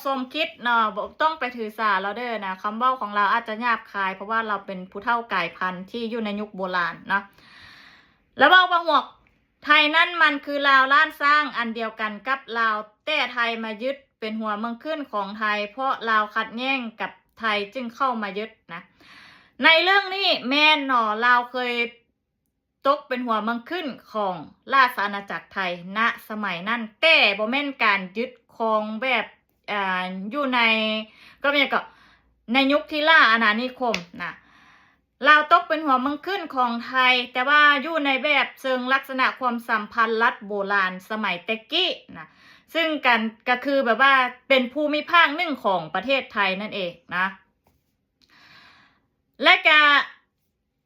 ສົມຄິດເນາະ ບໍ່ຕ້ອງໄປຖືສາລາວເດີນະ. ຄຳເວົ້າຂອງລາວອາດຈະຫຍາບຄາຍ ເພາະວ່າລາວເປັນຜູ້ເຖົ້າກາຍພັນທີ່ຢູ່ໃນຍຸກໂບລານເນາະ. ລາວເວົ້າວ່າ ຮວກໄທນັ້ນມັນຄືລາວລ້ານຊ້າງ ອັນດຽວກັນກັບລາວ ແຕ່ໄທມາຍຶດເປັນຫົວເມືອງຂຶ້ນຂອງໄທ ເພາະລາວຂັດແຍ່ງກັບໄທຈຶ່ງເຂົ້າມາຍຶດນະ. ໃນເລື່ອງນີ້ແມ່ນເນາະ ລາວເຄີຍຕົກເປັນຫົວເມືອງຂຶ້ນຂອງລາຊະອານາຈັກໄທ ນະ ສະໄໝນັ້ນ ແຕ່ບໍ່ແມ່ນການຍຶດຄອງແບບ ອ່າ ຢູ່ໃນ ກໍແມ່ນກໍ ໃນຍຸກທີ່ລ່າອານານິຄົມນະ. ລາວຕົກເປັນຫົວເມືອງຂຶ້ນຂອງໄທ ແຕ່ວ່າຢູ່ໃນແບບເຊີງລັກສະນະຄວາມສຳພັນລັດໂບລານສະໄໝແຕ່ກີ້ນະ ຊຶ່ງກັນ ກໍຄືແບບວ່າເປັນພູມິພາກໜຶ່ງຂອງປະເທດໄທນັ້ນເອງນະ. ແລະກະ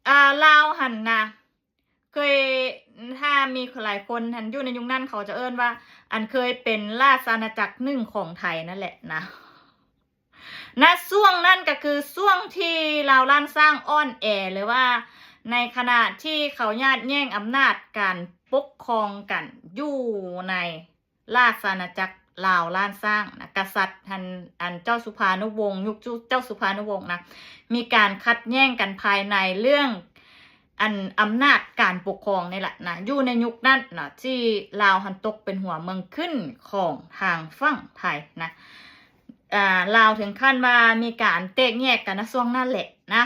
ອ່າ ລາວຫັ້ນນະ ເຄີຍ ຖ້າມີຫຼາຍຄົນຫັ້ນຢູ່ໃນຍຸກນັ້ນ ເຂົາຈະເອີ້ນວ່າ ອັນເຄີຍເປັນລາຊະອານາຈັກໜຶ່ງຂອງໄທນັ້ນແຫຼະນະ. ນະຊ່ວງນັ້ນກໍຄືຊ່ວງທີ່ລາວລ້ານຊ້າງອ່ອນແອ ຫຼືວ່າໃນຂະນະທີ່ເຂົາຍາດແຍ່ງອຳນາດການປົກຄອງກັນຢູ່ໃນລາຊະອານາຈັກລາວລ້ານຊ້າງນະ. ກະສັດຫັ້ນ ອັນເຈົ້າສຸພານຸວົງ ຍຸກເຈົ້າສຸພານຸວົງນະ ມີການຂັດແຍ່ງກັນພາຍໃນເລື່ອງ ອັນອຳນາດການປົກຄອງນີ້ລະນະ ຢູ່ໃນຍຸກນັ້ນນະ ທີ່ລາວຫັ້ນຕົກເປັນຫົວເມືອງຂຶ້ນຂອງທາງຝັ່ງໄທນະ. ອ່າ ລາວເຖິງຂັ້ນວ່າມີການແຕກແຍກກັນນະ ຊ່ວງນັ້ນແຫຼະນະ.